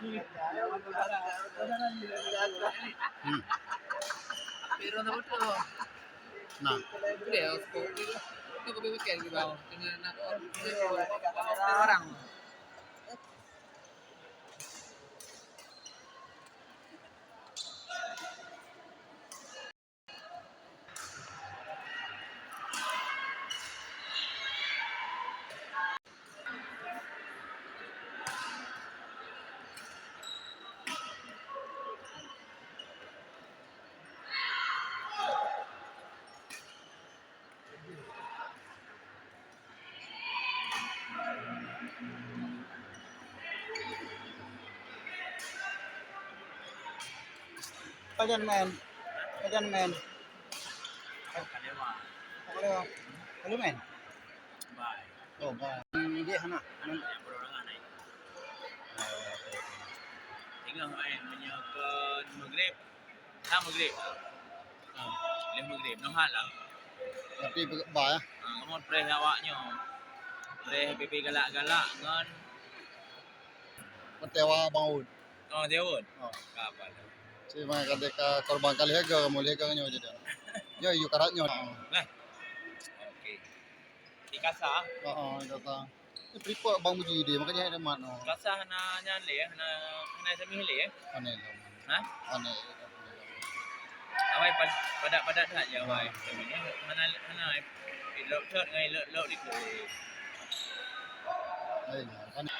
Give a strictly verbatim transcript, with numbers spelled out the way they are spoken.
Hmm. Nah. Orang. Pajan main. Pajan main. Kalau, kalau main. Oh, bah. Dia hana. Tengah main menyokong maghrib. Dah maghrib. Ha, lheuh maghrib, nyoe hal lah. Tapi ba, ya. Ha, kamoe preh awak nyoe. Preh pipi galak-galak ngon Meutewa bangun. Oh, jaweueb. Oh. Kapal. Si mai ka deka korban kali harga, kamoe harga nyoe jadi. Nyoe yuk karat nyoe. Nah. Okey. Di kasa. Oh, oh, di kasa. Ini tripod bang Muji dia, makanya ada mat, oh. Kasa hana nyan lé, hana, hana semi lé. Aneh lah. Ha? Aneh. Awai pad-, padat-padat that je awai. Hana, hana, eh, lok thot ngai lok, lok likot. Aneh lah, aneh.